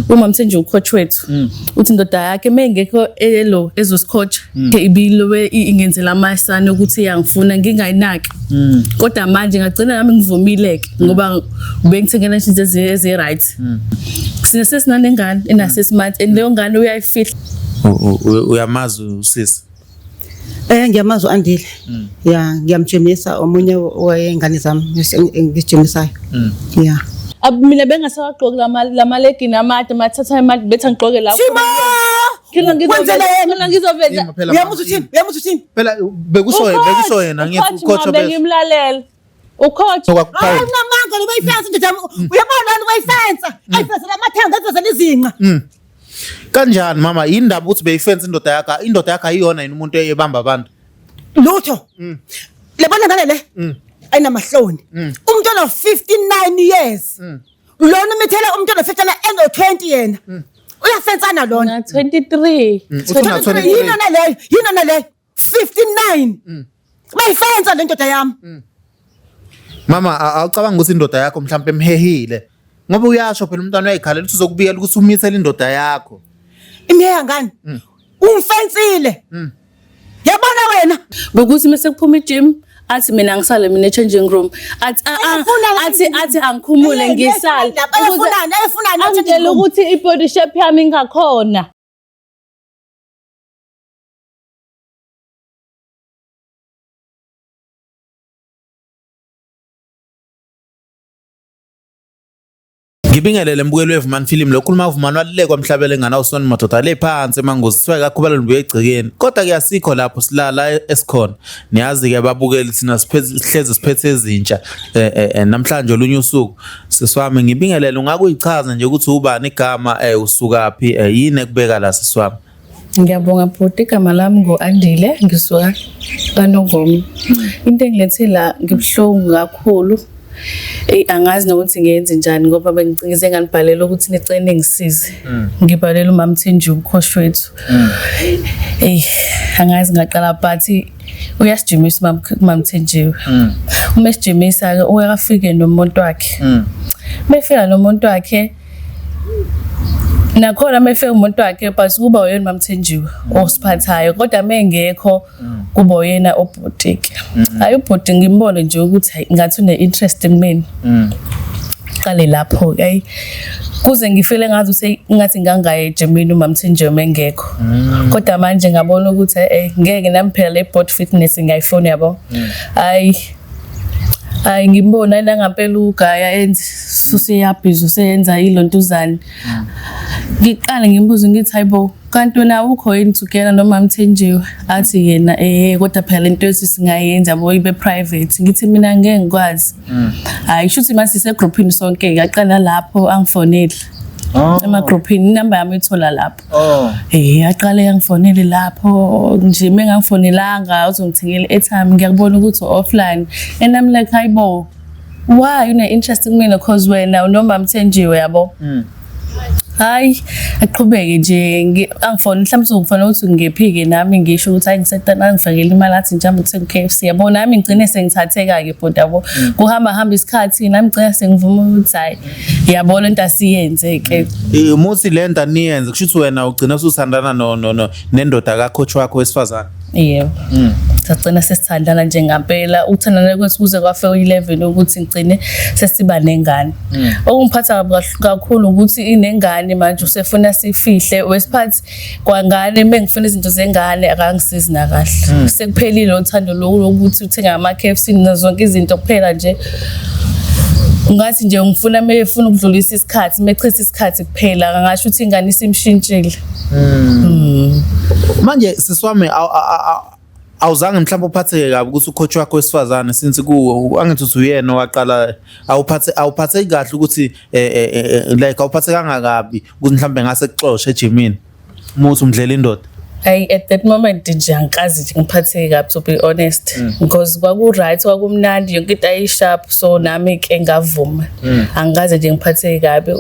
Uma mthenje ucoach wethu uthi indoda yakhe mengekho elo ezosikhocha ibilowe ingenzela amasana ukuthi iyangifuna ngingayinaki. Kodwa manje ngagcina nami ngivumile ke ngoba ubengithengela izinto ezi right. Sine sesinanengane ena 6 months and leyo ngane uyayifihla. Uyamazi usisi? Ngiyamazi u-Andile. Ya, ngiyamjimisa omunye wey'ngane zami engijimisayo. Ya. Mina bengasawagqoki lama legging amade mathatha imali bethi angigqoke la. Shima! Khona Wenzela yena. Khona ngizoveza. Yima phela Uyamuzwa uthini? Uyamuzwa uthini? Phela bekusho yena ngithi ucoach bese. Bengimlalela. Ucoach. Hayi unamanga lo bayifensa indoda yami. Uyabona lana bayifensa. Ayifensela amathanga, ayifensela izinqa. Kanjani mama indaba ukuthi beyifensa indoda yakho, indoda yakho ayiyona yini umuntu ebamba abantu? Lutho. Lebona ngane le. Ayinamahloni. Umntwana 59 years. Lona umithela umntwana 59 eno 20 yena. Uyafensana lona. Na 23. Ufuna 23. Yini na leyo? Yini na leyo? 59. Bayifensa le ndoda yami. Mama awucabanga ukuthi indoda yakho mhlawumbe emhehile ngoba uyasho phela umntwana uyayikhalela ukuthi uzokubiyela ukuthi umithele indoda yakho. Imheha ngani? Ungifensile. Yabona wena? Bokuthi mase kuphuma i-gym athi mina ngisale mina e-changing room athi athi angikhumule ngisale. Ayefunani? Ayefunani? Angitshela ukuthi i-body shape yami ingakhona. Ngibingelele mbukeli weVumani Film lo khuluma uVumani walulekwa mhlabele ngana usona madoda le phansi emangozi kuthiwa kakhubala ngibuye egcekeni kodwa ke asikho lapho silala esikhona niyazi ke babukeli thina siphethe sihlezi siphethe ezintsha namhlanje olunye usuku siswami ngibingelele ungakuyichaza nje ukuthi ubani igama usukaphi yini ekubeka la siswami. Ngiyabonga bhuti, igama lami ngu-Andile, ngisuka kaNongoma. Into engilethe la ngibuhlungu kakhulu. Eyi angazi nokuthi ngiyenze njani ngoba bengicingize nganibhalela ukuthi nicele ningisize. Ngibhalela umama Thenjiwe ukhoshi wethu. Eyi angazi ngaqala but uyasijimisa umama Thenjiwe. Uma esijimisa-ke uye afike nomuntu wakhe. Mefika nomuntu wakhe nakhona mefika umuntu wakhe but kuba uyena uMamthenjiwe osiphathayo kodwa mengekho kuba uyena obhuti-ke. Hhayi ubhuti ngimbone nje ukuthi hayi ngathi une-interest kumina. Qale lapho-ke ayi kuze ngifile ngathi ukuthi ngathi ngangaye ejimini uMamthenjiwe mengekho. Kodwa manje ngabona ukuthi ngeke nami phela le body fitness ngiyayifuna yabo. Hhayi Hayi ngimbona nangampela ugaya enze useyabhiza useyenza ilontuzane. Ngiqale ngimbuze ngithi hayibo kanti wena awukho yini together noma Mthenjiwe athi yena kodwa phela lento yethu singayenza yabo ibe private ngithi mina ngeke ngikwazi. Hayi shuthi mase sisegrouphini sonke ngaqala lapho angifonele. Emagrouphini inamba yami ithola lapho. Aqale yangifonele lapho nje mengangifonelanga uzongithengela i-airtime ngiyakubona ukuthi offline and I'm like hayibo why une interest kumina cause wena unoma Mthenjiwe yabo. Hayi aqhubeke nje angifone mhlawumbe uzongifona ukuthi ngiphike nami ngisho ukuthi hayi ngisetana angifakele imali athi nje ngithenga KFC yabo nami ngigcine sengithatheka ke bhuti yabo kuhamba hamba isikhathi nami ngigcina sengivuma ukuthi hayi yabo lento asiyenze ke. Umuthi lento aniyenze kusho ukuthi wena ugcina usuthandana no no nendoda ka coach wakho wesifazane. Yebo. Sagcina sesithandana nje ngampela ukuthandana kwethu kuze kwafika u-11 ukuthi ngigcine sesiba nengane. Okungiphatha kakhulu ukuthi inengane manje usefuna sifihle wesiphathi kwangane mengifuna izinto zengane akangisizi nakahle. Sekuphelile uthando lokuthi uthenga ama KFC nazo zonke izinto kuphela nje. Ngathi nje ngifuna mefuna ukudlulisa isikhathi mechitha isikhathi kuphela ngasho ukuthi ingane isimshintshile. Manje siswami awuzange mhlawumbe uphatheke kabi ukuthi ucoach wakho wesifazane since kuwe angithi uthi uyena owaqala awuphatheki kahle ukuthi like awuphathekanga kabi ukuthi mhlawumbe ngase kuxoshe ejimini uma uthi umdlela indoda. Hayi at that moment nje angikazi nje ngiphatheke kabi to be honest because kwaku right kwakumnandi yonke into ayisharp so nami ke ngavuma angikaze nje ngiphatheke kabi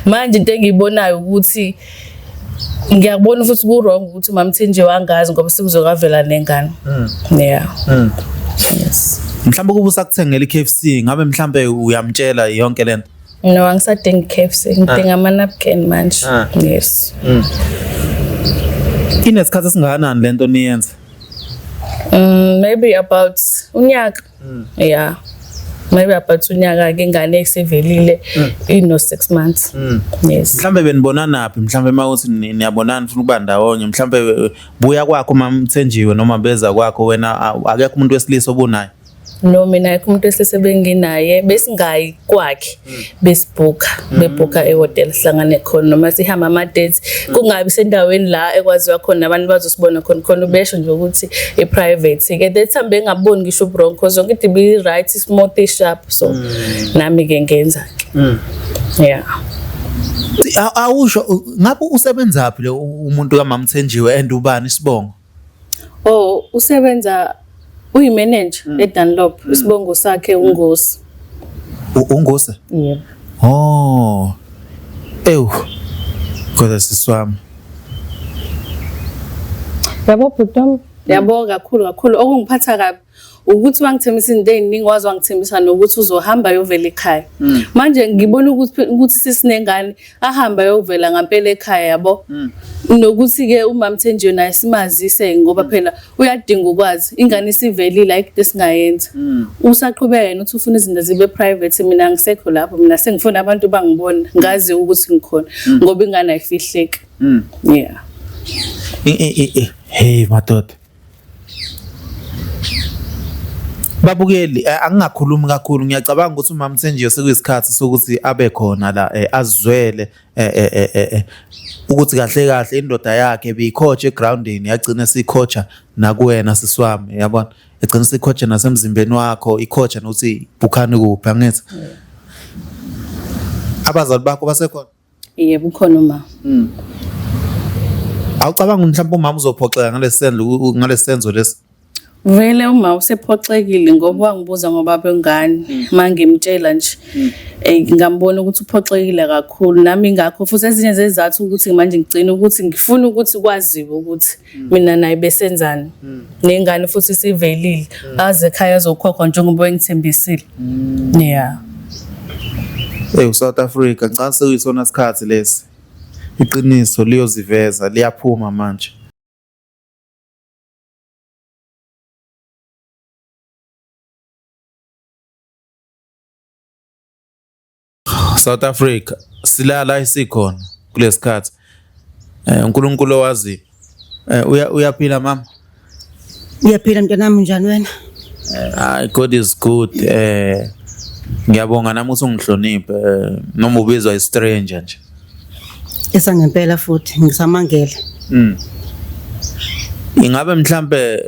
manje into engiyibonayo ukuthi ngiyakubona futhi ku wrong ukuthi umama Thenjiwe angazi ngoba sekuzokavela nengane. Yeah. Yes. Mhlawumbe kuba usakuthengela i-KFC ngabe mhlawumbe uyamtshela yonke lento. No, angisadingi KFC, ngidinga ama-napkin manje. Yes. Inesikhathi esingakanani lento niyenza? Maybe about unyaka. Yeah. Maybe about unyaka ke ingane isivelile ino 6 months. Yes. Mhlambe benibonana phi? Mhlambe mawuthi niyabonana nifuna ukuba ndawonye, mhlambe buya kwakho mamthenjiwe noma beza kwakho wena akekho umuntu wesilisa obunaye. No, mina akekho umuntu wesilisa benginaye, besingayi kwakhe, besibhuka, bebhuka ehhotel sihlangane khona noma sihamba ama dates, kungabi sendaweni la ekwaziwa khona abantu bazosibona khona khona ubesho nje ukuthi i private ke. That time bengaboni ngisho wrong because yonke into ibi right, smooth, sharp, so nami ke ngenza ke. Yeah. Awusho ngabe usebenzaphi lo umuntu kaMamthenjiwe and ubani isibongo? Oh, usebenza uyi-manager eDunlop, isibongo sakhe uNgosi. UNgosi? Yebo. Oh. Ew. Kodwa sisi wami. Yabo bhuti wami, yabo kakhulu kakhulu okungiphatha kabi ukuthi wangithembisa izinto ey'ningi, waze wangithembisa nokuthi uzohamba ayovela ekhaya. Manje ngibona ukuthi sisinengane ahamba ayovela ngampela ekhaya yabo. Nokuthi-ke umama Thenjiwe naye simazise ngoba phela uyadinga ukwazi ingane isivelile ayikho into esingayenza. Usaqhubeka yena uthi ufuna izinto zibe private, mina angisekho lapho, mina sengifuna abantu bangibone ngazi ukuthi ngikhona ngoba ingane ayifihleki. Yeah. Hey madoda. Babukeli, angingakhulumi kakhulu, ngiyacabanga ukuthi umama Thenjiwe sekuyisikhathi sokuthi abe khona la, azwele ukuthi kahle kahle indoda yakhe beyikhotshe egroundini, yagcina sikhotsha nakuwena sisi wami, yabona, egcina sikhotshe nasemzimbeni wakho, ikhotsha nokuthi bhukhani kuphi, angithi abazali bakho basekhona? Yebo, ukhona uma. Awucabanga mhlawumbe umama uzophoxeka ngalesi senzo lesi? Vele uma usephoxekile ngoba wangibuza ngoba bengane, mangimtshela nje ngambona ukuthi uphoxekile kakhulu nami, ingakho futhi ezinye zezizathu ukuthi manje ngigcina ukuthi ngifuna ukuthi kwaziwe ukuthi mina naye besenzani nengane futhi sivelile, aze ekhaya azokhokhwa njengoba wengithembisile. Yeah. Hey, South Africa, ngicabanga sekuyisona sikhathi lesi. Iqiniso liyoziveza, liyaphuma manje. South Africa, silala isikhona kulesikhathi. uNkulunkulu owazi. Uyaphila mama? Ngiyaphila mntanami, unjani wena? Hayi, God is good. Ngiyabonga nami ukuthi ungihloniphe, noma ubizwa i-stranger nje. Esangempela futhi ngisamangele. Ingabe mhlambe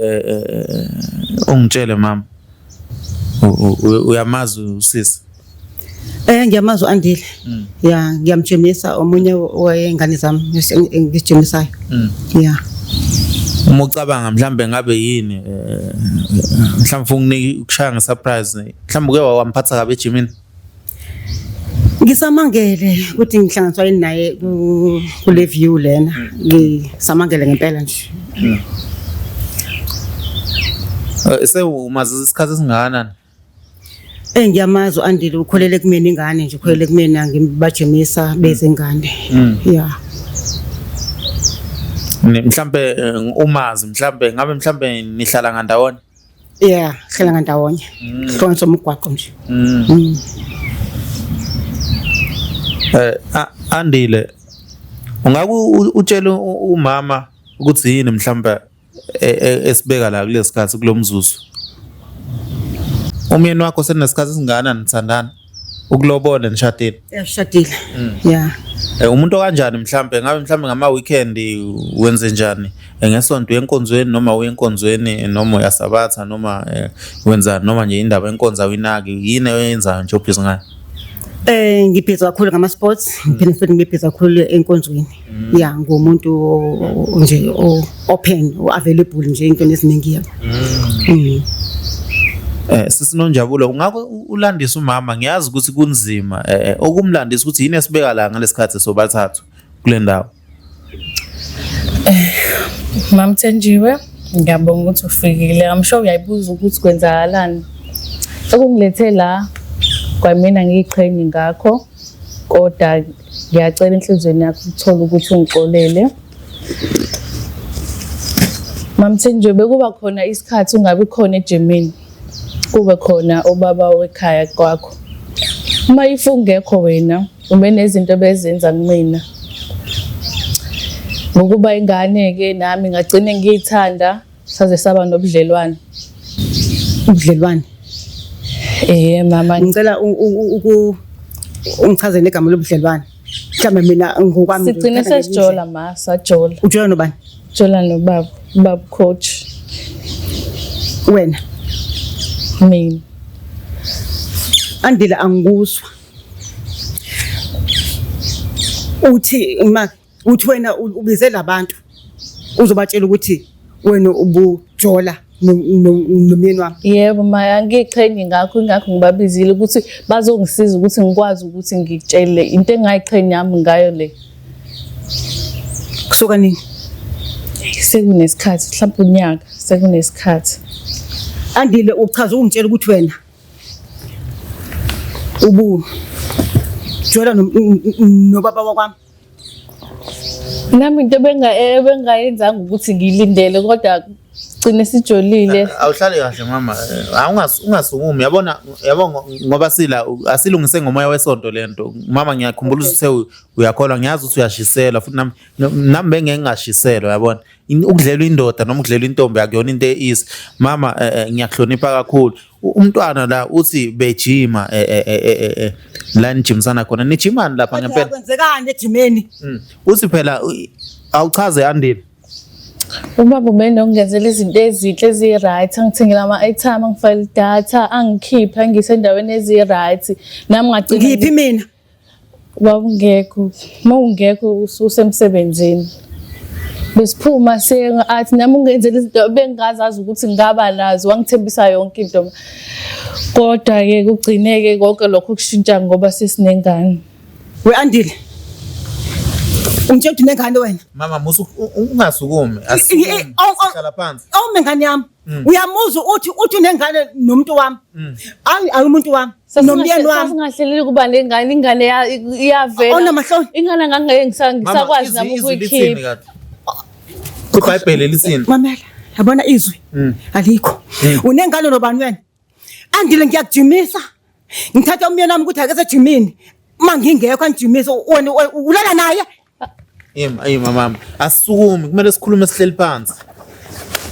ungitshele mama, uyamazi usisi? Ngiyamazi uAndile. Ya, ngiyamjimisa, omunye wayengane zami engijimisayo. Ya. Uma ucabanga mhlambe ngabe yini, mhlambe unginike ukushaya nge-surprise, mhlambe uke wamphatha kabi ejimini? Ngisamangele ukuthi ngihlanganiswa yini naye kule view lena. Ngisamangele ngempela nje. Sewumazi isikhathi esingakanani? Ngiyamazi uAndile, ukholele kumina ingane nje, ukholele kumina ngibajimisa bezingane. Ya. Mhlambe umazi, mhlambe ngabe mhlambe nihlala ngandawonye? Yeah, sihlala ngandawonye. Hlukaniswa umgwaqo nje. Andile, ungabe utshele umama ukuthi yini mhlambe esibeka la kulesikhathi kulomzuzu? Umyeni wakho senesikhathi esingakanani nithandana? Ukulobola nishadile? Yashadile. Yeah. Umuntu okanjani mhlambe ngabe mhlambe ngama weekend wenze njani? Ngesonto uye enkonzweni noma uye enkonzweni noma uyasabatha noma wenzani, noma nje indaba yenkonzo awuyinaki, yini oyenzayo nje obhizi ngayo? Ngibhizi kakhulu ngama sports, ngiphinde futhi ngibhizi kakhulu enkonzweni. Yeah, ngumuntu nje open, available nje into eziningi yebo. Sisi Nonjabulo, ungake ulandise umama, ngiyazi ukuthi kunzima okumlandisa ukuthi yini esibeka la ngalesikhathi sobathathu kule ndawo. Mam Thenjiwe, ngiyabonga ukuthi ufikile. I'm sure uyayibuza ukuthi kwenzakalani. Okungilethe la kwamina ngiyiqhenye ngakho. Kodwa ngiyacela enhliziyweni yakho ukuthola ukuthi ungixolele. Mamthenjiwe, bekuba khona isikhathi ungabi khona ejimini, kube khona ubaba wekhaya kwakho. Uma if ungekho wena, ube nezinto ebezenza kumina. Ngokuba ingane-ke nami ngagcine ngiyithanda saze saba nobudlelwane. Ubudlelwane? Eh mama. Ngicela ungichazele igama lobudlelwane. Mhlawumbe mina ngokwami Sigcine sesijola ma, sajola. Ujola nobani? Jola nobaba, ubaba coach. Wena? Mina. Andile angikuzwa. Uthi ma uthi wena ubize labantu uzobatshela ukuthi wena ubujola nomyeni wami. Yebo ma, angiqhenyi ngakho, ingakho ngibabizile ukuthi bazongisiza ukuthi ngikwazi ukuthi ngikutshele into engayiqhenyami ngayo le. Kusuka nini? Sekunesikhathi, mhlawumbe unyaka, sekunesikhathi. Andile uchaza ukungitshela ukuthi wena ubu jola nobaba wakwami. Nami into ebengayenzanga ukuthi ngilindele kodwa gcine sijolile. Awuhlali kahle mama, ungasukumi yabona, yabo ngoba sila asilungise ngomoya wesonto lento. Mama ngiyakhumbula ukuthi uthe uyakholwa, ngiyazi ukuthi uyashiselwa futhi nami nami bengeke ngingashiselwa yabona. Ukudlelwa indoda noma ukudlelwa intombi akuyona into e-easy. Mama ngiyakuhlonipha kakhulu. Umntwana la uthi bejima la nijimisana khona, nijimani lapha ngempela? Kwenzekani ejimeni? Uthi phela awuchaze Andile. Ubaba ubenokungenzela izinto ezinhle ezi-right, angithengele ama-airtime, angifakele idatha, angikhiphe, angiyise endaweni ezi-right. Nami ngagcina Ngiphi mina? Wawungekho, uma ungekho usemsebenzini. Besiphuma siye athi nami ungenzela izinto bengingazazi ukuthi ngingaba nazo, wangithembisa yonke into. Kodwa-ke kugcine-ke konke lokho kushintsha ngoba sesinengane. We Andile, ungitshela ukuthi unengane wena? Mama musu ungasukumi, asukumi. Hlala phansi. Awume ngane yami. Uyamuzwa uthi unengane nomuntu wami. Ayi ayi umuntu wami. Nomyeni wami. Sasingahleleli ukuba nengane, ingane iyavela. Awunamahloni. Ingane ngangeke ngisakwazi nami ukuyikhipha. IBhayibheli lithini? Mamela, yabona izwi alikho. Unengane nobani wena? Andile ngiyakujimisa. Ngithatha umyeni wami ukuthi akese jimini. Uma ngingekho angijimise wena ulala naye. Ima ima mama. Asukumi, kumele sikhulume sihleli phansi.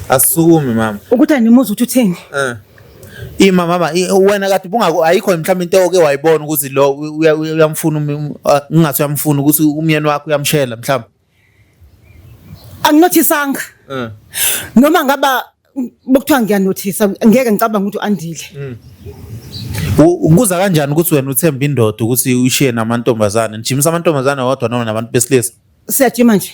Asukumi mama. Ukuthi animuzwa ukuthi uthini? Ima mama, wena kade ubungako ayikho mhlawumbe into oke wayibona ukuthi lo uyamfuna ungathi uyamfuna ukuthi umyeni wakho uyamshela mhlawumbe. Anginothisanga. Noma ngaba bokuthiwa ngiyanothisa ngeke ngicabanga ukuthi uAndile. Kuza kanjani ukuthi wena uthembe indoda ukuthi ushiye namantombazane? Nijimisa amantombazane wodwa noma nabantu besilisa? Siyajima nje.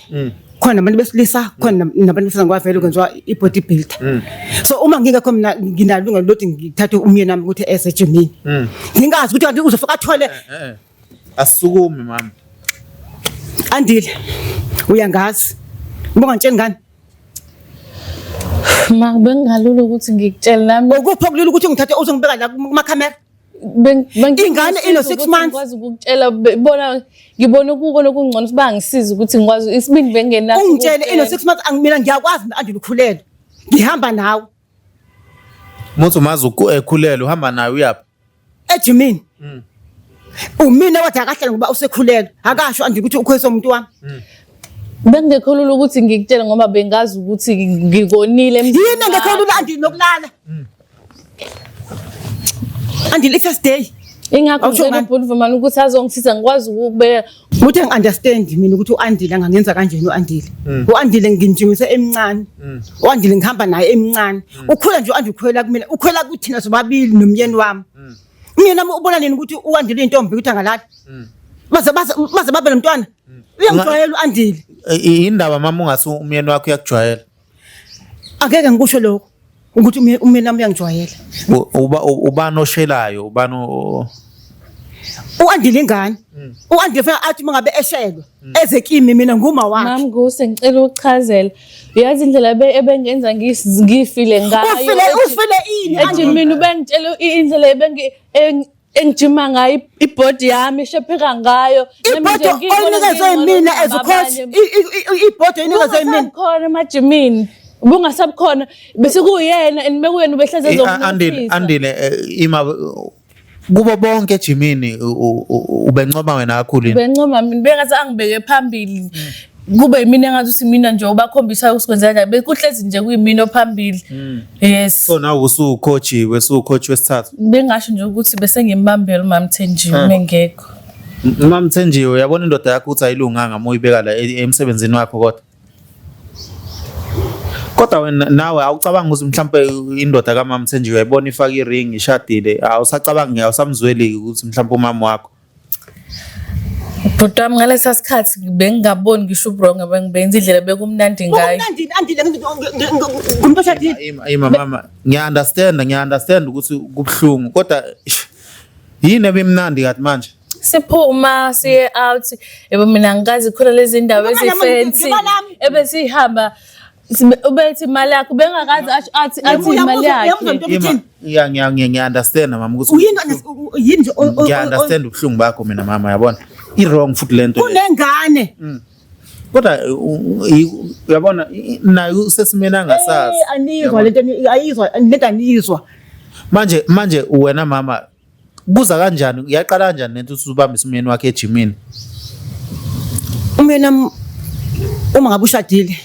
Khona nabantu besilisa, khona nabantu besifazane ngoba vele kwenziwa i-body builder. So uma ngingekho mina nginalungelo lokuthi ngithathe umyeni wami ukuthi eze ejimini. Ngingazi ukuthi kanti uzofika athole. Asukumi mama. Andile, uyangazi. Ubungantsheli ngani? Ma bengingalula ukuthi ngikutshele nami. Ukuphi okulula ukuthi ungithathe uzongibeka la kuma-camera? Ingane ino 6 months. Ngikwazi ukukutshela bona ngibona ukukona okungcono ukuthi bangisize ukuthi ngikwazi isibindi bengenaso. Ungitshele ino 6 months angimina ngiyakwazi mina Andile ukhulelwe. Ngihamba nawe. Muthi umazi ekhulelwe uhamba naye uyaphi? Ejimini. Umina wathi akahlale ngoba usekhulelwe. Akasho Andile ukuthi ukhwesa umuntu wami. Bengekho lula ukuthi ngikutshele ngoba bengazi ukuthi ngikonile emzini. Yini engekho lula Andile nokulala? Andile i-first day. Ingakho Awusho ngicela ngani? ubhuti Vumani ukuthi azongisiza ngikwazi ukubeka. Ukuthi ngi-understand mina ukuthi u-Andile angangenza kanjeni u-Andile. U-Andile nginjimise emncane. U-Andile ngihamba naye emncane. Ukhula nje u-Andile ukhwela kumina, ukhwela kuthina sobabili nomyeni wami. Umyeni wami ubona nini ukuthi u-Andile uyintombi ukuthi angalala? Baze baze baze babe nomntwana. Uyangijwayela u-Andile. Indaba mama ungathi umyeni wakho uyakujwayela. Angeke ngikusho lokho ukuthi umyeni wami uyangijwayela. Ubani oshelayo, ubani U-Andile ingane. U-Andile fanele athi uma ngabe eshelwa eze kimi mina nguma wakhe. Mam Nguse ngicela ukuchazela. Uyazi indlela ebengenza ngifile ngayo. Ufile ufile ini Ethi mina ubengitshela indlela Engijima ngayo ibhodi yami eshepheka ngayo. Ibhodi oyinikezwe yimina as a coach, ibhodi oyinikezwe yimina. Khona emajimini. Ubungasabukhona bese kuyena and bekuyena ubehleze ezokunothisa. Andile ima kubo bonke ejimini ubencoma wena kakhulu yini? Ubencoma mina bengathi angibeke phambili. Kube yimina engathi ukuthi mina nje ubakhombisa ukuthi kwenza kanjani bekuhlezi nje kuyimina ophambili. Yes. So nawe usucoach usucoach wesithathu. Bengasho nje ukuthi bese ngimbambela uMam Thenjiwe mengekho. Mam Thenjiwe uyabona indoda yakho ukuthi ayilunganga uma uyibeka la emsebenzini wakho kodwa. Kodwa wena nawe awucabangi ukuthi mhlampe indoda kaMam Thenjiwe uyayibona ifaka iring ishadile awusacabangi awusamzweli ukuthi mhlampe umama wakho. Bhuti wami ngalesa sikhathi bengingaboni ngisho ubrongo bengibenza indlela bekumnandi ngayo. Kumnandi andile ngumuntu oshadile. Ima ima mama ngiya-understand ngiya-understand ukuthi kubuhlungu kodwa yini ebimnandi kathi manje? Siphuma siye out yebo mina ngikazi khona lezi ndawo ezi-fancy ebesihamba ubethi imali yakho bengakazi athi athi imali yakhe. Iya ngiya ngiya understand mama ukuthi uyini yini nje ngiya understand ubuhlungu bakho mina mama yabona i wrong futhi lento kunengane. Kodwa uyabona naye usesimeni angasazi. Aniyizwa lento ayizwa lento aniyizwa. Manje manje wena mama kuza kanjani yaqala kanjani lento ukuthi ubambise umyeni wakhe ejimini? Umyeni wami uma ngabe ushadile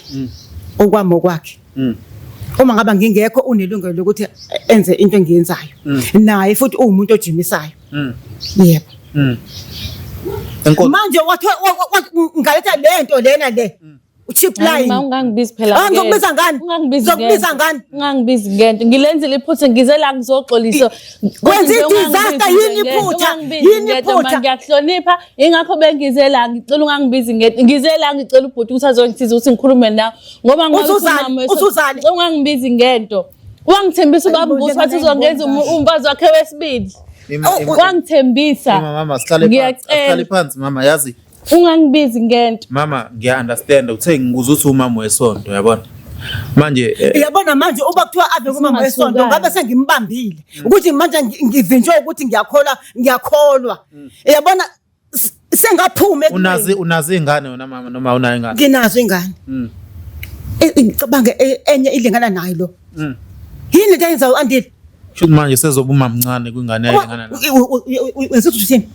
okwami okwakhe. Uma ngaba ngingekho unelungelo lokuthi enze into engiyenzayo. Naye futhi uwumuntu ojimisayo. Yebo. Manje wathi ngaletha lento lena le. Uchip line. Ma ungangibizi phela. Ah ngizokubiza ngani? Ungangibizi. Ngizokubiza ngani? Ungangibizi ngento. Ngilenzile iphutha ngize la ngizoxolisa. Wenza i-disaster yini iphutha? Yini iphutha? Ngiyakuhlonipha ingakho bengize la ngicela ungangibizi ngento. Ngize la ngicela ubhuti ukuthi azongisiza ukuthi ngikhulume nawe ngoba ngizuzani usuzani ungangibizi ngento. Wangithembisa ubaba Mbuso wathi uzongenza umfazi wakhe wesibili. Wangithembisa. Mama sihlale phansi. Sihlale phansi mama yazi. Ungangibizi ngento. Mama ngiya understand uthe ngikuza uthi umama wesonto yabona. Manje Uyabona manje uba kuthiwa ave kumama wesonto ngabe sengimbambile ukuthi manje ngivinjwe ukuthi ngiyakholwa ngiyakholwa. Uyabona sengaphuma ekumeni. Unazi unazi ingane wena mama noma unayo ingane? Nginazo ingane. Ngicabanga enye ilingana nayo lo. Yini lento ayenzayo Andile? Shuthi manje sezoba umamncane kwingane ayilingana nayo. Uyazi ukuthi uthini?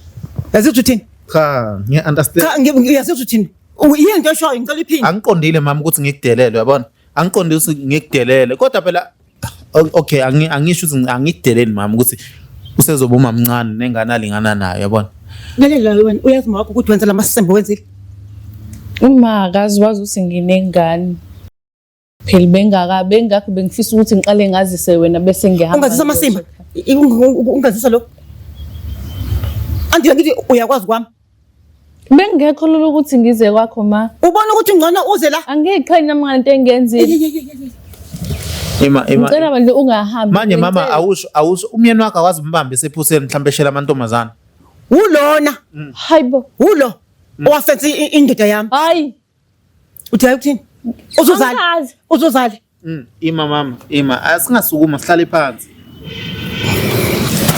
Uyazi ukuthi uthini? Cha, ngiya understand. Cha, ngiyazi ukuthi uthini. Yini into eshoyo ngicela iphinde. Angiqondile mama ukuthi ngikudelele uyabona? Angiqondile ukuthi ngikudelele kodwa phela okay angisho ukuthi angikudeleli mama ukuthi usezoba umamncane nengane alingana nayo uyabona? Lalela wena uyazi mawakho ukuthi wenza lamasembe wenzile. Uma akazi wazi ukuthi nginengane. Phela bengaka bengakho bengifisa ukuthi ngiqale ngazise wena bese ngihamba. Ungazisa amasimba. Ungazisa lo. Anti ngithi uyakwazi kwami. Bengekho lula ukuthi ngize kwakho ma. Ubona ukuthi ngcono uze la. Angiqhenyi nami ngalento engiyenzile. Ima ima. Ngicela manje ungahambi. Manje mama awusho awusho umyeni wakho awazi umbambe esephuseni mhlawumbe eshela amantombazana. Ulona. Hayibo. Ulo. Owafensa indoda yami. Hayi. Uthi hayi ukuthini? Uzozala. Angazi. Uzozala. Ima mama, ima. Asingasukuma sihlale phansi.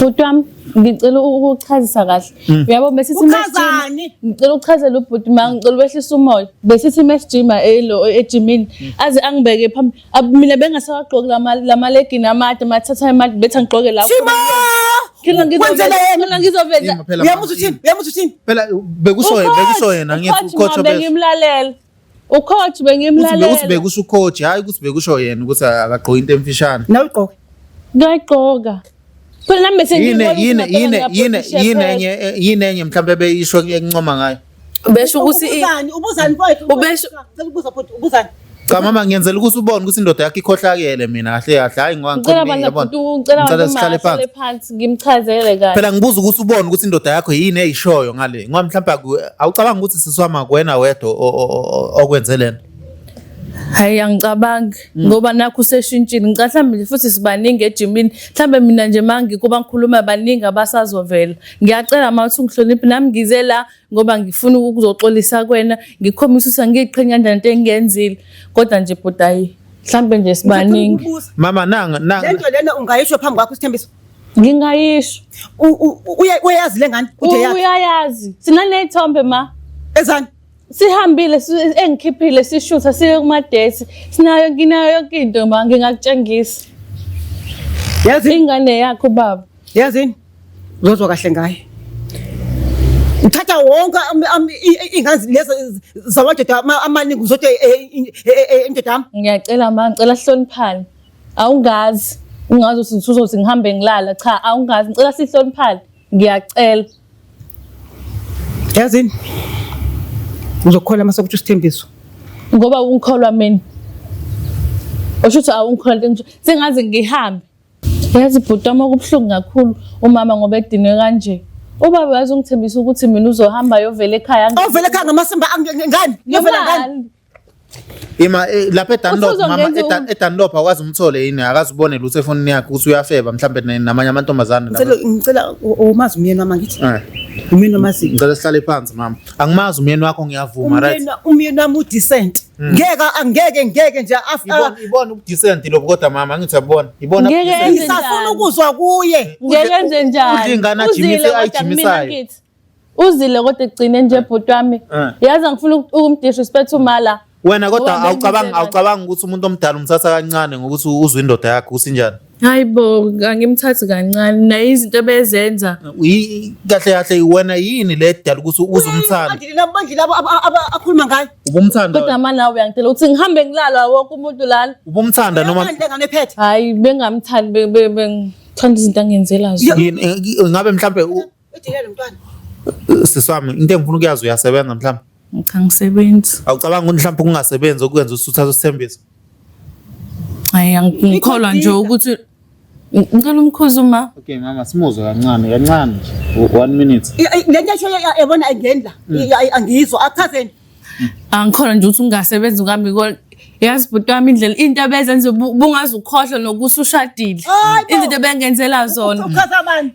Bhuti wami ngicela ukuchazisa kahle. Uyabo besithi Uchazani? Ngicela ukuchazela ubhuti ma ngicela ubehlisa umoya. Besithi mesijima elo ejimini aze angibeke phambi mina bengasawagqoki lama lamalegini amade mathatha imali bethi angigqoke la. Shima! Khona Wenzela yena. Khona ngizoveza. Ima phela. Uyamuzwa uthini? Uyamuzwa uthini? Phela bekusho bekusho yena ngithi ucoach bengimlalela. Ucoach Uthi bengimlalela. bekuthi bekusho ucoach hayi ukuthi bekusho yena ukuthi akagqoki into emfishane. Nawe ugqoke. Ngiyayigqoka. Phela nami bese Yini ngibona yini ukuthi yini ngempela yini yini ngiyaphusha enye yini enye mhlawumbe beyisho ekuncoma ngayo. Besho ukuthi Ubuzani? Ubuzani mfowethu? Ubesho- Ngicela ukubuza futhi ubuzani? Cha mama ngiyenzela ukuthi ubone ukuthi indoda yakho ikhohlakele mina kahle kahle hayi ngoba Ngicela bandla yabona. bhuti ngicela Ngicela bandla sihlale sihlale phansi. phansi ngimchazele kahle. Phela ngibuza ukuthi ubone ukuthi indoda yakho yini eyishoyo ngale ngoba mhlawumbe awucabangi ukuthi sisi wami akuwena wedwa okwenze lento. Hayi angicabangi ngoba nakho useshintshile ngicela mhlawumbe nje futhi sibaningi ejimini mhlawumbe mina nje mangikuba ngikhuluma baningi abasazovela ngiyacela ma uthi ungihloniphe nami ngize la ngoba ngifuna ukuzoxolisa kwena ngikhombisa ukuthi angiyiqhenyi kanjani into engiyenzile kodwa nje bhuti hayi mhlawumbe nje sibaningi Ngicela ukubuza. Mama nanga nanga Lento lena ungayisho phambi kwakho isithembiso. Ngingayisho. Uyayazi le ngane ukuthi eyakhe? Uyayazi. Sinaney'thombe ma. Ezani? Sihambile engikhiphile sishutha siye kuma-date. Sinayo nginayo yonke into ma ngingakutshengisa. Yazi Ingane yakho baba. Yazini? Uzozwa kahle ngaye. Uthatha wonke iy'ngane lezi zamadoda amaningi uzothi eh, eh, eh, indoda yami. Ngiyacela ma ngicela sihloniphane. Awungazi. Ungazi ukuthi uzothi ngihambe ngilala. Cha awungazi ngicela sihloniphane. Ngiyacela. Yazini? Uzokholwa mase kuthi usithembiso. Ngoba ungikholwa mina. Usho ukuthi awungikholwa ngisho sengaze ngihambe. Yazi bhuti wami okubuhlungu kakhulu umama ngoba edinwe kanje. Ubaba yazi ungithembisa ukuthi mina uzohamba ayovela ekhaya. Ovela ekhaya ngamasimba ngani? Ngiyovela ngani? Ima lapha eDunlop mama Usuzongenza eDunlop akwazi umthole yini akazi ubone lutho efonini yakhe ukuthi uyafeba mhlambe namanye amantombazane lapha. Ngicela umazi umyeni wami angithi. Eh. Umyeni wami azi. Ngicela sihlale phansi mama. Angimazi umyeni wakho ngiyavuma right. Umyeni wami udecent. Ngeke angeke ngeke nje Ibona ubudecent lobu kodwa mama angithi uyabona. Ibona Ngeke ubudecent. enze Ngisafuna njani? ukuzwa kuye. Ngeke enze njani? Udla ingane ajimise Uzile kodwa kumina ayijimisayo. ngithi. Uzile kodwa ekugcineni nje bhuti wami. Eh. Yazi angifuni ukumdisrespect umala. Wena kodwa Ngoba awucabangi bengize awucabangi ukuthi umuntu omdala umthatha kancane ngokuthi uzwe indoda yakhe ukuthi injani. Hayi bo, angimthathi kancane naye izinto ebezenza. Kahle kahle wena yini le edala ukuthi uze umthande? Andile labo bandile labo akhuluma ngayo. Ubumthanda Kodwa manje nawe uyangitshela ukuthi ngihambe ngilala wonke umuntu lana. ubumthanda noma Ngani lengane ephethe? Hayi bengamthandi bengithanda izinto angenzela zona. yini ngabe mhlambe Udile lo mntwana. sisi wami into engifuna ukuyazi uyasebenza mhlambe. Cha ngisebenzi. Awucabanga ukuthi mhlambe ukungasebenzi okwenza ukuthi uthathe isithembiso? Hayi angikholwa nje ukuthi ngicela umkhuzi uma. Okay mama simuzwe kancane kancane nje 1 minute. Le nto esho yabona ayingeni la. Angiyizwa achazeni. Angikholwa nje ukuthi ungasebenzi kwami yazi bhuti wami indlela into abezenza bungaze ukhohlwe nokuthi ushadile. Hayi bo. Izinto ebengenzela zona. Uchaza bani?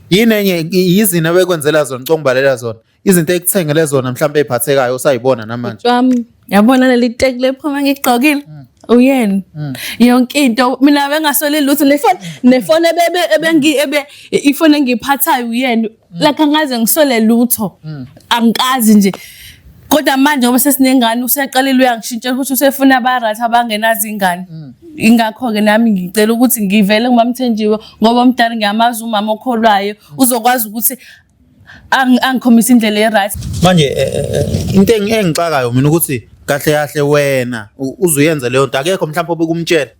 Yini enye yizini abekwenzela zona ngicela zona? Izinto ekuthengele zona mhlawumbe eziphathekayo usayibona namanje. Bhuti wami yabona leli teki lephuma ngigqokile. Uyena. Yonke into mina bengasole lutho nefoni nefoni ebebe ebengi ebe ifoni engiphathayo uyena. Like angaze ngisole lutho. Angikazi nje. Kodwa manje ngoba sesinengane useqalile uyangishintshela ukuthi usefuna aba right abangenazo ingane. Ingakho-ke nami ngicela ukuthi ngivele kuMamthenjiwe ngoba umdala ngiyamazi umama okholwayo uzokwazi ukuthi angikhombise indlela e-right. Manje into engixakayo mina ukuthi kahle kahle wena uzuyenza leyo nto akekho mhlawumbe obekumtshela.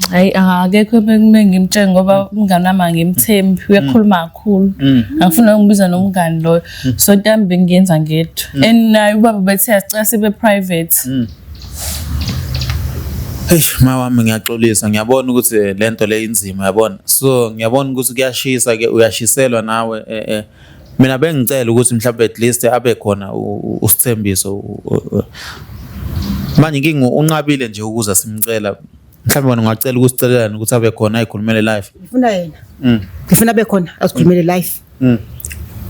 Hayi akekho bekumele ngimtshele ngoba umngani wami angimthembi uyakhuluma kakhulu. Angifuni ukumbiza nomngani loyo. So into yami bengiyenza ngedwa. And naye ubaba bethe asicela sibe private. Eish ma wami ngiyaxolisa ngiyabona ukuthi lento le inzima yabona. So ngiyabona ukuthi kuyashisa ke uyashiselwa nawe mina bengicela ukuthi mhlawumbe at least abe khona usithembiso. Manje inkinga unqabile nje ukuza simcela. Mhlawumbe wena ungacela ukusicelelana ukuthi abe khona ayikhulumele live. Ngifuna yena. Ngifuna abe khona azikhulumele live.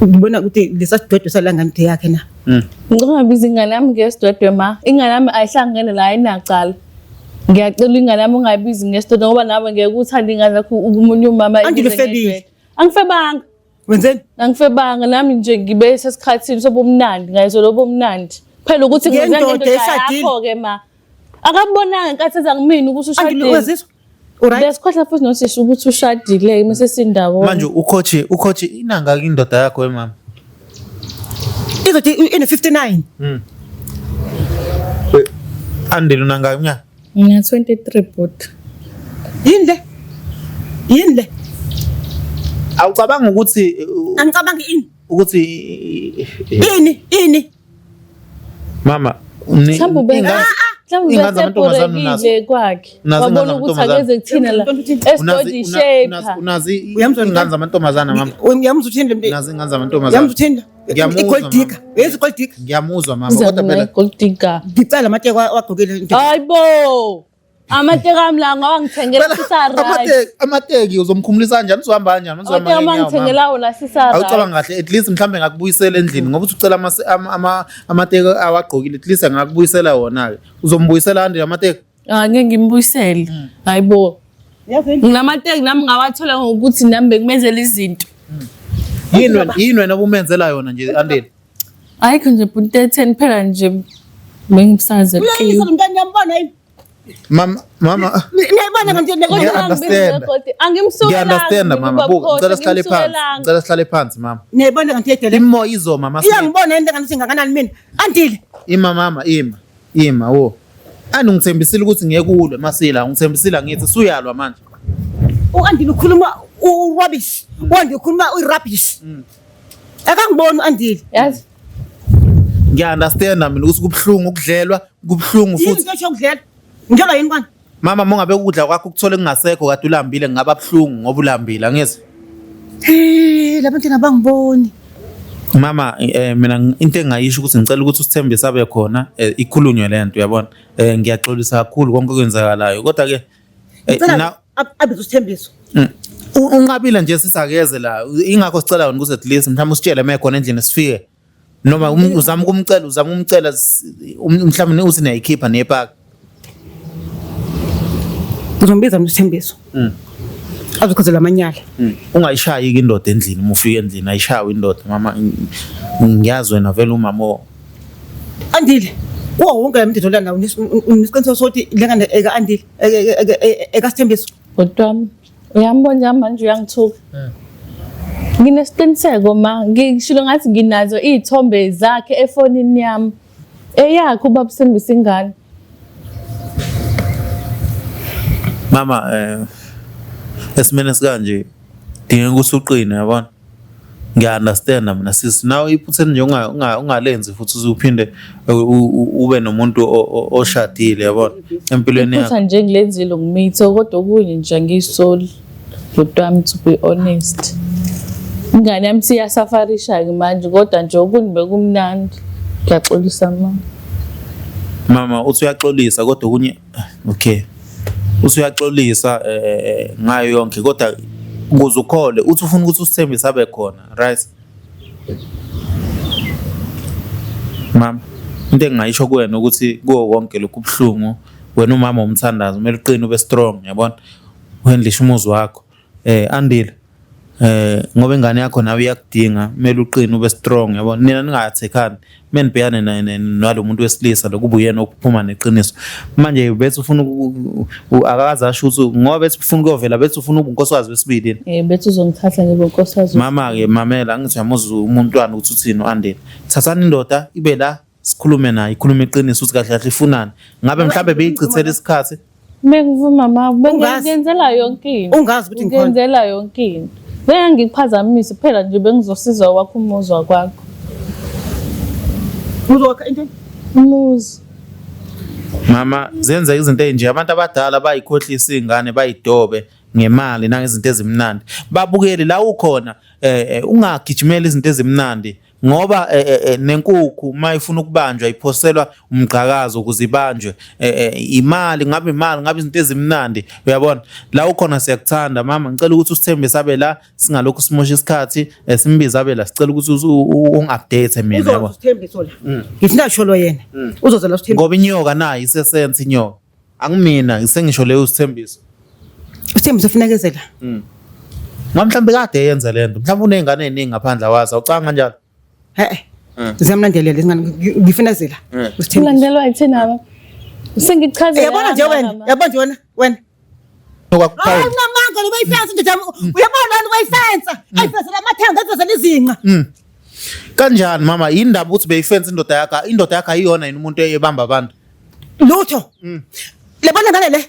Ngibona ukuthi lesasidwedwe salangane yakhe na. Ngicela ungabizi ingane yami ngesidwedwe ma. Ingane yami ayihlangene la ayinacala. Ngiyacela ingane yami ungayibizi ngesidwedwe ngoba nawe ngeke uthande ingane yakho umunye umama Andile ibize ufebile. ngesidwedwe. Angifebanga. Wenzeni? Angifebanga nami nje ngibe sesikhathini sobumnandi ngayizolo obumnandi. Phela ukuthi ngenza Ngendoda ngendoda eshadile. yakho ke ma. Akabonanga ngenkathi eza kumina ukuthi Andile ushadile. wezizwa? Uright? Besikhohlwa futhi nosisi ukuthi ushadile mase sindawonye. Manje ucoach inanga indoda yakho we mama. Izothi ine 59. Andile unanga iminyaka? Ngina 23 bhuti. Yini le? Yini le? Awucabanga ukuthi Angicabangi ini? ukuthi Ini? Ini? mama Mhlawumbe ube mhlawumbe ingane zamantombazane unazo? ubeseboreki kwakhe. Unazo Wabona ingane ukuthi zamantombazane? akeze kuthina la. Esidodi shape. Unazi Uyamzwa ingane zamantombazane mama? Uyamzwa uthini le mntu? Unazi ingane zamantombazane? Uyamzwa uthini? Ngiyamuzwa, I-gold digger. mama. Uyenza i-gold digger. Ngiyamuzwa mama kodwa phela Gold digger. Ngicela amateki wagqokile. Hayibo. Amateki ami la ngawangithengela sisa right. Amateki uzomkhumulisa kanjani uzohamba kanjani uzohamba Amateki ngeenyawo mama. angithengela wona sisa right. Awucabanga kahle at least mhlambe ngakubuyisela endlini ngoba uthi ucela amateki awagqokile at least angakubuyisela wona ke. Uzombuyisela kanjani amateki? Ah ngeke ngimbuyisele. Hayibo. Nginamateki nami ngawathola ngokuthi nami bekumenzela izinto. Yini wena yini wena obumenzela yona nje Andile? Ayikho nje bhuti etheni phela nje bengimsaze Uyayisa lo mntana niyambona yini? Mama mama Niyayibona kanti Ngiya-understand. Angimsukelanga. Ngiya-understand mama buka ngicela sihlale phansi. Ngicela sihlale phansi mama. Niyayibona kanti yedele. Imo izoma mama. Iyangibona yini kanti singakanani mina? Andile. Ima mama ima. Ima wo. Ani ungithembisile ukuthi ngeke ulwe masila ungithembisile ngithi suyalwa manje. U-Andile ukhuluma u-rubbish. U-Andile ukhuluma u-rubbish. Akangiboni u-Andile. Yazi Ngiya-understand mina ukuthi kubuhlungu ukudlelwa, kubuhlungu Yini futhi. into esho ukudlela? Njengoba yini kwana? Mama uma ngabe ukudla kwakho ukuthole kungasekho kade ulambile ngingaba buhlungu ngoba ulambile angizwa. Hey, labantwana abangiboni. Mama mina into engingayisho ukuthi ngicela ukuthi usithembise abe khona ikhulunywe lento uyabona. Ngiyaxolisa kakhulu konke okwenzakalayo kodwa ke Ngicela abize usithembiso. Unqabile nje sisakeze la ingakho sicela wena ukuthi at least mhlawumbe usitshele uma ekhona endlini sifike. Noma uzama ukumcela uzama ukumcela mhlawumbe uthi niyayikhipha niyepaka. Ngizombiza mina usithembiso. Azochazela amanyala. Ungayishayi ke indoda endlini uma ufika endlini ayishawe indoda mama ngiyazi wena vele umama Andile kuwo wonke la mthetho lana unesiqiniseko sokuthi lengane eka Andile eka Sithembiso. Bhuti wami uyambona nje manje uyangithuka. Nginesiqiniseko ma ngishilo ngathi nginazo iy'thombe zakhe efonini yami. Eyakhe ubaba usembisa ingane. Mama esimene esikanje dingeka ukuthi uqine yabona. Ngiya-understand mina sisi nawe iphutha nje ungalenzi futhi uze uphinde ube nomuntu oshadile yabona empilweni yakho. Iphutha nje ngilenzile ngumitho kodwa okunye nje angiyisoli. Bhuti wami to be honest. Ingane yami siyasafarisha-ke manje kodwa nje okunye bekumnandi. Ngiyaxolisa mama. Mama uthi uyaxolisa kodwa okunye okay. Uthi uyaxolisa ngayo yonke kodwa ukuze ukhole uthi ufuna ukuthi usithembise abe khona right? Mama into engingayisho kuwena ukuthi kuwo konke lokhu kubuhlungu wena umama umthandazo kumele uqine ube strong yabona uhandlishe umuzi wakho Andile ngoba ingane yakho nawe iyakudinga kumele uqine ube strong yabona nina ningathekhani kumele nibhekane nalo muntu wesilisa lokuba uyena okuphuma neqiniso manje bethi ufuna akakaze asho ukuthi ngoba bethi ufuna ukuyovela bethi ufuna ukuba unkosikazi wesibili Bethi uzongithatha ngibe unkosikazi. Mama-ke mamela angithi uyamuzwa umuntwana ukuthi uthini u-Andile thathani indoda ibe la sikhulume naye ikhulume iqiniso ukuthi kahle kahle ifunani ngabe mhlambe beyichithela isikhathi Bengivuma ma bengenzela yonke into. Ungazi ukuthi ngikhona. Ngenzela yonke into. Bengeke ngikuphazamise phela nje bengizosiza wakho umuzwa kwakho. Uzowakha into? Umuzi. Mama zenzeka izinto ezinje abantu abadala bayikhohlisa izingane bayidobe ngemali nangezinto ezimnandi. Babukeli la ukhona ungagijimeli izinto ezimnandi ngoba nenkukhu uma ifuna ukubanjwa iphoselwa umgqakazo ukuze ibanjwe imali ngabe imali ngabe izinto ezimnandi uyabona la ukhona siyakuthanda mama ngicela ukuthi usithembise abe la singalokhu simosha isikhathi simbize abe la sicela ukuthi ungi-update mina yabo Usithembiso la. Ngithi nasho lo yena. Uzoza la usithembiso. Ngoba inyoka nayo isesense inyoka angimina sengisho leyo sithembiso. Usithembiso ufuneka la. Ngoba mhlawumbe kade eyenza le nto mhlawumbe uney'ngane ey'ningi ngaphandle awazi awucanga kanjalo. He. Ziyamlandelela izingane ngifuna zela. Usithembiso. Ulandelwa yithina ba. Sengichazela. Yabona nje wena, yabona nje wena, wena. Hayi unamanga lo bayifensa indoda yami. Uyabona lana bayifensa. Ayifensela amathanga, ayifensela izinqa. Kanjani mama yindaba ukuthi beyifensa indoda yakho indoda yakho ayiyona yini umuntu ebamba abantu. Lutho. Lebona ngane le.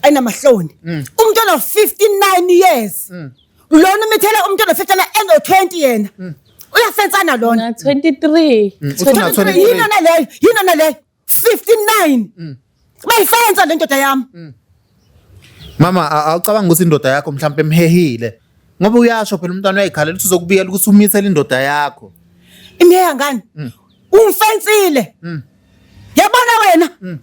Ayinamahloni. Umntwana 59 years. Lona umithela umntwana 59 eno 20 yena. Uyafensana lona. Na 23. Uthi una 23. Yini na leyo? Yini na leyo? 59. Bayifensa le ndoda yami. Mama awucabanga ukuthi indoda yakho mhlawumbe emhehile ngoba uyasho phela umntwana uyayikhalela ukuthi uzokubiyela ukuthi umithele indoda yakho. Imheha ngani? Ungifensile. Yabona wena?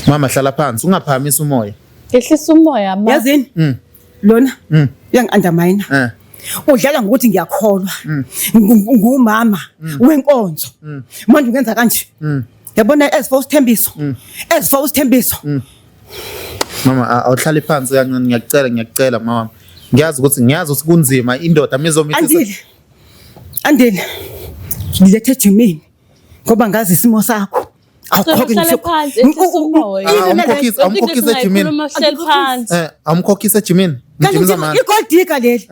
Mama hlala phansi ungaphakamisi umoya. Ehlisa umoya ma. Yazini? Lona uyangi-undermine. Udlala ngokuthi ngiyakholwa. Ngumama wenkonzo. Manje ungenza kanje. Yabona as for usithembiso. As for usithembiso. Mama awuhlale phansi kancane ngiyakucela ngiyakucela mama. Ngiyazi ukuthi kunzima indoda mizomithisa. Andile. Andile. Ngilethe ejimini ngoba ngazi isimo sakho. Awukhokhe Uhlale ngisho. phansi, ehlise umoya. Ah, awumkhokhisi ejimini. Khuluma uhleli phansi. Awumkhokhisi ejimini. Kanti Mjimisa mama. i-gold digger leli.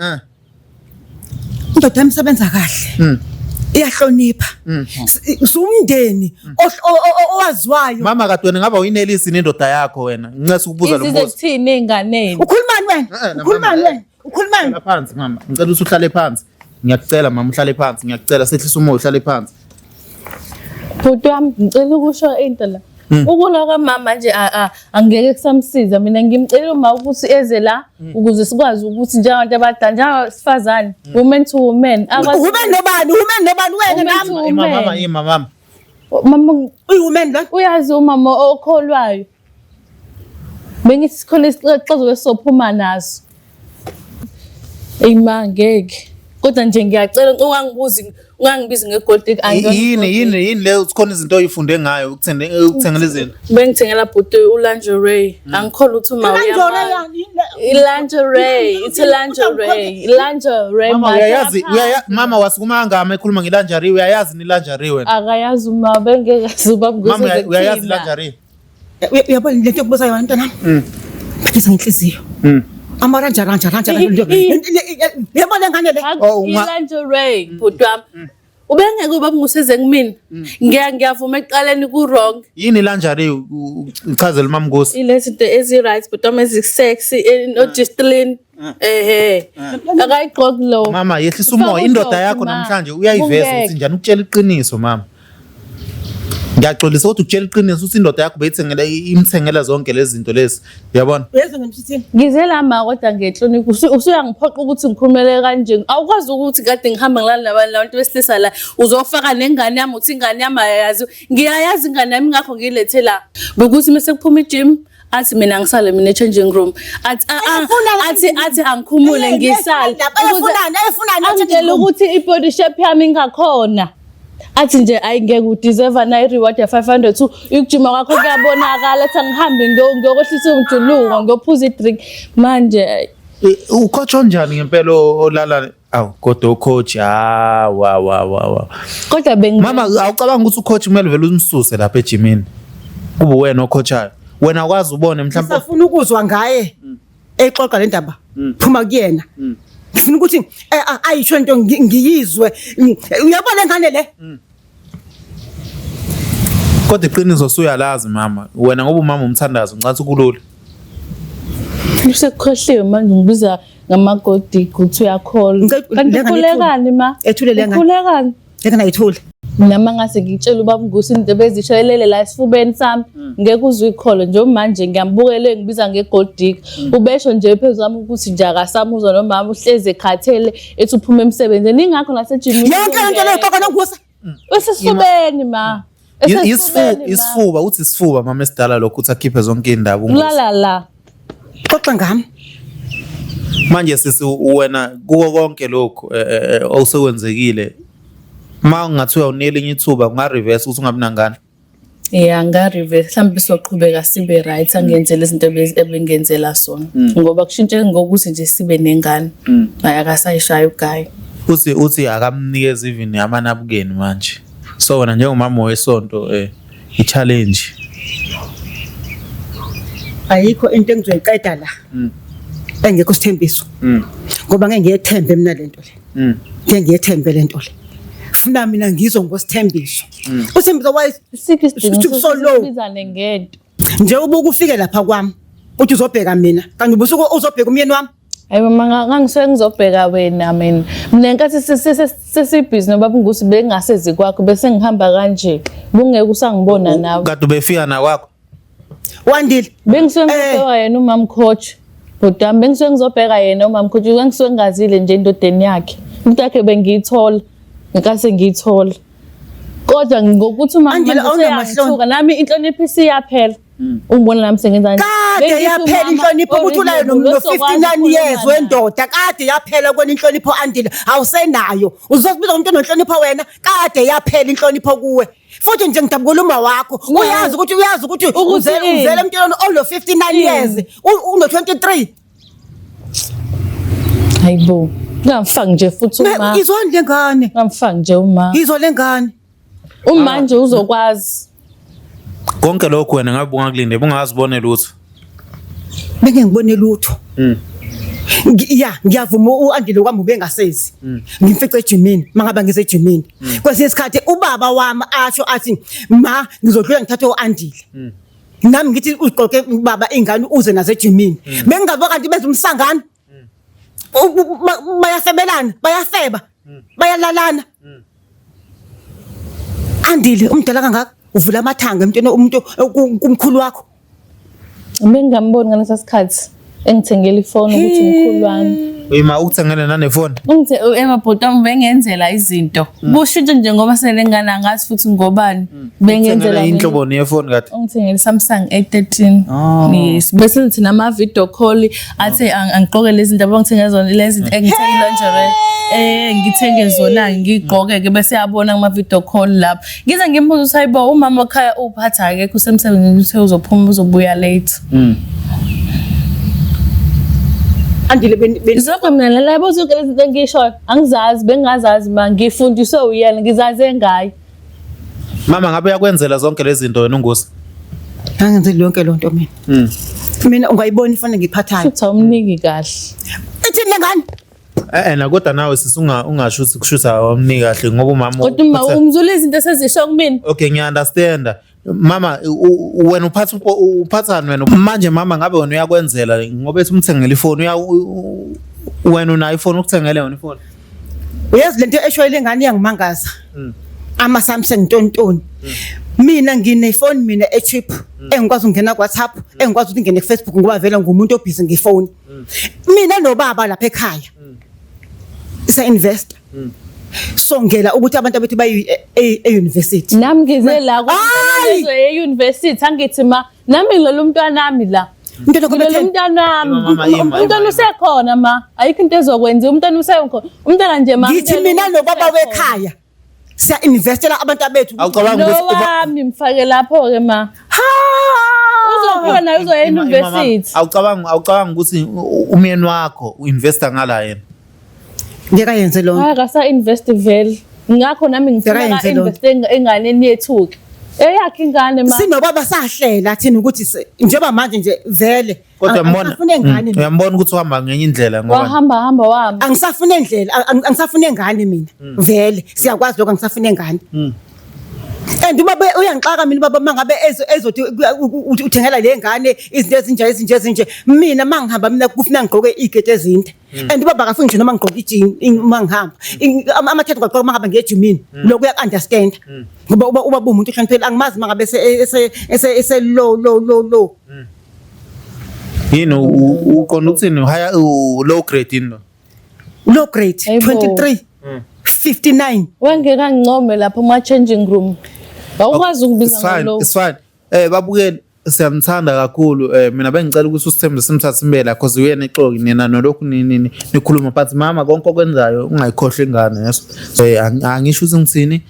Indoda yami isebenza kahle. Iyahlonipha. Siwumndeni owaziwayo. Mama kade wena ngaba uyinelisi nendoda yakho wena. Ngincesa ukubuza lo Isize mbuzo. kuthini ey'nganeni? Ukhulumani wena? Na Ukhulumani mama, wena? Ukhulumani? Hlala phansi mama. Ngicela ukuthi uhlale phansi. Ngiyakucela mama uhlale phansi. Ngiyakucela sehlisa umoya uhlale phansi. Bhuti wami ngicela ukusho into la. Ukulwa kwamama nje angeke kusamsiza mina ngimcela uma ukuthi eze la ukuze sikwazi ukuthi njengabantu abadala njengabesifazane women to women akwazi Women nobani? Women nobani wena Women nami? to Ima women. mama ima mama. Mama Uyi-woman lo? uyazi umama okholwayo bengithi sikhona isixoxo esophuma naso. Eyi ma ngeke kodwa nje ngiyacela ungangibuzi ungangibizi nge-gold digger. Yini le khona izinto oyifunde ngayo ukuthengela izinto. Bengithengela bhuti u-lingerie angikholwa ukuthi uma Lingerie yani, i-lingerie it's a lingerie lingerie. Mama uyayazi mama wasukuma ngama ekhuluma nge-lingerie uyayazi ni lingerie wena. Akayazi uma bengekazi ubaba. Mama uyayazi lingerie. Uyabona lento yokubuza yona mntanami? Phathisa ngenhliziyo. Amaranja ranja ranja. Uyabona ngane le? Oh, I-lingerie bhuti wami ubengeke ubaba nguseze kumina ngiyavuma ekuqaleni ku-wrong. Yini lingerie uchazele mamngosi. Ilezi zinto ezi-right bhuti wami ezi-sexy no-G-string ehe akayigqoki lo. Mama yehlisa umoya Ufake indoda udoti, yakho ma. namhlanje uyayiveza Kungeke. ukuthi njani ukutshela iqiniso mama. Ngiyaxolisa ukuthi ukutshela iqiniso ukuthi indoda yakho beyithengela imthengela zonke lezi zinto lezi. Uyabona? Uyezwa ngimthini? Ngize la ma kodwa ngenhlonipho usuyangiphoqa ukuthi ngikhulumele kanje. Awukwazi ukuthi kade ngihamba ngilala nabantu labantu besilisa la uzofaka nengane yami uthi ingane yami ayayazi. Ngiyayazi ingane yami ngakho ngiyilethe la. Bekuthi mase kuphuma i-gym athi mina ngisale mina e-changing room athi athi angikhumule ngisale. Ayefunani? Ayefunani? Angitshela ukuthi i-body shape yami ingakhona. Athi nje ayi ngeke u-deserve na i-reward ya 500 ukujima kwakho kuyabonakala athi angihambe ngiyokwehlisa umjuluko ngiyophuza i-drink manje. Ucoach onjani ngempela olala awu kodwa ucoach ah wa wa wa wa. Kodwa bengi Mama awucabanga ukuthi ucoach kumele vele umsuse lapha ejimini. Kube wena ocoachayo. Wena akwazi ubone mhlawumbe Ngisafuna ukuzwa ngaye exoxa le ndaba. Phuma kuyena. Ngifuna ukuthi ayisho into ngiyizwe. Uyabona ngane le? Kodwa iqiniso usuyalazi mama. Wena ngoba umama umthandazo ngicathi kulula. Usekukhohliwe manje ngibiza ngama-gold digger ukuthi uyakholwa. Kanti ukhulekani ma? Ethule le ngane. Ukhulekani? Ngeke nayithule. Mina mangase ngitshele ubaba Ngusi into ebezishayelele la esifubeni sami ngeke uzwe ikholo nje manje ngiyambukela ngibiza nge-gold digger. Ubesho nje phezu kwami ukuthi nje akasamuzwa nomama uhlezi ekhathele ethi uphuma emsebenzini ingakho nasejimini. Yonke lento leyo xoxa noNgusa. Usesifubeni ma. Esesifubeni, ma. Isifuba uthi isifuba mama esidala lokho uthi akhiphe zonke indaba uNgusi. Ulala la. Xoxa ngami. Manje sisi wena kuko konke lokhu osekwenzekile ma ungathiwa unelinye ithuba unga-reverse ukuthi ungabi nangane. Ya nga-reverse mhlawumbe soqhubeka sibe right angenzele izinto ebengenzela sona ngoba kushintshe ngokuthi nje sibe nengane. Hayi akasayishaya ugayi. Uthi akamnikeza even amanabukeni manje. So wena njengomama wesonto i-challenge. Ayikho into engizoyiqeda la. Engekho sithembiso. Ngoba ngeke ngiyethembe mina lento le. Ngeke ngiyethembe lento le. Funa mina ngizwe ngosithembiso. Uthembiso why Sikho isidingo so low. sokubizane ngento. Nje ubuke ufike lapha kwami uthi uzobheka mina kanti ubusuku uzobheka umyeni wami. Hayi mama ngangisuke ngizobheka wena mina. Mina ngenkathi sesibhizi nobaba Ngusi bengasezi kwakho bese ngihamba kanje. Bungeke usangibona nawe. Kade ubefika nakwakho. Wandile. Bengisuke ngizobheka yena umam coach. Bhuti wami bengisuke ngizobheka yena umam coach bengisuke ngingazile nje endodeni yakhe. Into yakhe bengiyithola ngenkathi ngiyithola. Kodwa ngokuthi umama Andile, manje awunamahloni. useyangithuka nami inhlonipho isiyaphela. Ungibona nami sengenza nje. Kade Bengithi yaphela umama inhlonipho ukuthi ulayo o-reasonable, osokwazi no-59 years ukukhuluma naye. wendoda kade yaphela kwena inhlonipho Andile awusenayo uzozibiza ngomuntu onenhlonipho wena kade yaphela inhlonipho kuwe futhi nje ngidabukela uma wakho uyazi ukuthi uyazi ukuthi Ukuthi uzele ini? uzele emntwini ono 59 years uno 23. Hayibo. Ngamfaki nje futhi uma. Izwani lengane. Ngamfaki nje uma. Izwa lengane. Uma nje uzokwazi. Konke lokhu wena ngabe ungakulinde bungazi lutho. Benge ngibone lutho. Ya, ngiyavuma u-Andile kwami ubengasezi. Ngimfice ejimini, mangabe ngize ejimini. Kwesinye isikhathi ubaba wami asho athi ma ngizodlula ngithathe u-Andile. Nami ngithi uqoke ubaba ingane uze nazo ejimini. Bengingabo kanti benza umsangano. Bayafebelana, bayafeba. Bayalalana. Andile umdala kangaka uvula amathanga emntwini umuntu kumkhulu wakho. Bengingamboni ngalesa sikhathi engithengela ifoni ukuthi umkhulu wami. Ima ukuthengele nanefoni. Ungithe emabhuti wami bengenzela izinto. Kushintshe nje ngoba selengane angazi futhi ngobani. Bengenzela Uthengele inhlobo yefoni kade. Ungithengele Samsung A13. Oh. Yes, bese ngithi nama video call athe angigqoke lezi zinto abangithengele zona lezi zinto engithenge lingerie. Ngithenge zona ngigqoke ke bese yabona kuma video call lapho. Ngize ngimbuze ukuthi hayibo umama ekhaya uphatha akekho usemsebenzini uthe uzophuma uzobuya late. Andile ben ben Zonke mina la yabo zonke lezi zinto engishoyo angizazi bengingazazi ma ngifundiswe uyena ngizaze ngaye. Mama ngabe uyakwenzela zonke lezi zinto wena ungusi. Angenzeli yonke lonto mina. Mina ungayibona ifoni engiphathayo. Futhi awumniki kahle. Ithini lengane? Eh na kodwa nawe sisi ungasho ukuthi kushutha awumniki kahle ngoba umama Kodwa uma umzula izinto esezisho kumina. Okay ngiya understand. Mama wena uphatha uphathani wena manje mama ngabe wena uyakwenzela ngoba ethi umthengele ifoni uya wena unayo ifoni ukuthengele wena ifoni. Uyazi lento eshoyo lengane iyangimangaza. Ama Samsung ntontoni. Mina ngine phone mina e cheap engikwazi ukungena ku WhatsApp, engikwazi ukuthi ngene ku Facebook ngoba vele ngumuntu obusy ngefoni. Mina nobaba lapha ekhaya. Sa invest. Songela ukuthi abantu bethu bayi e university. Nami ngize la Hayi! kulezo e-university angithi ma nami ngilolu mntwana nami la. Umntwana wakho Ngilolu betheni? mntwana wami. Mama, yima, yima, Umntwana yima. usekhona ma. Ayikho into ezokwenziwa umntwana usekhona. Umntwana nje ma. Ngithi mina nobaba wekhaya siya investela abantu bethu. Awucabangi Lo ukuthi wami mfake lapho ke ma. Ha! Uzokhona naye uzoya Ima, ima, mama. e-university. Awucabangi ukuthi umyeni wakho uinvesta ngala yena. Ngeke ayenze lonto. Hayi akasa invest vele. Ngakho nami ngifuna Ngeke ka ayenze loo invest enganeni yethu ke. Eyakhe ingane ma. Sinobaba sahlela thina ukuthi njengoba manje nje vele Kodwa uyambona angisafune ngane mina. Uyambona ukuthi uhamba ngenye indlela ngoba Wahamba hamba wahamba. Angisafune indlela angisafune ngane mina vele siyakwazi lokho angisafune ngane. And ubaba uyangixaka mina ubaba mangabe ezothi uthengela le ngane izinto ezinje ezinje ezinje mina mangihamba mina kufuna ngigqoke igete ezinde. And ubaba akafuni ngisho noma ngigqoke ijini uma ngihamba. Amathetho ngagqoka mangabe ngiye ejimini lokho uya understand. Ngoba ubaba umuntu ohloniphekile angimazi mangabe ese ese ese low low low low. Yini uqonda ukuthini higher low grade yini lo? Low grade Hayibo. 23 59. Wengeke angincome lapho ma changing room. Awukwazi ukubiza It's fine, ngalo. it's fine. Babukeli siyamthanda kakhulu mina bengicela ukuthi usithembe simthathe simbele because uyena ixoki nina nolokhu nikhuluma but mama konke okwenzayo ungayikhohlwa ingane yeso. Angisho ukuthi ngithini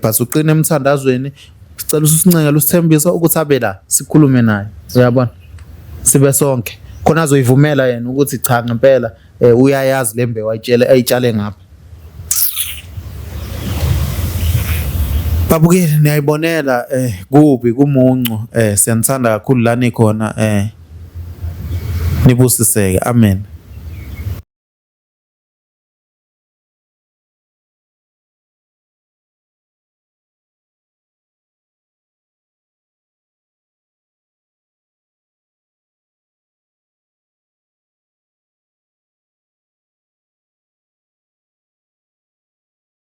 but uqine emthandazweni sicela usincengele usithembisa ukuthi abe la sikhulume naye uyabona sibe sonke khona azoyivumela yena ukuthi cha ngempela uyayazi le mbewu ayitshele ayitshale ngapha. Babukeli niyayibonela kubi kumuncu siyanithanda kakhulu la nikhona nibusiseke amen.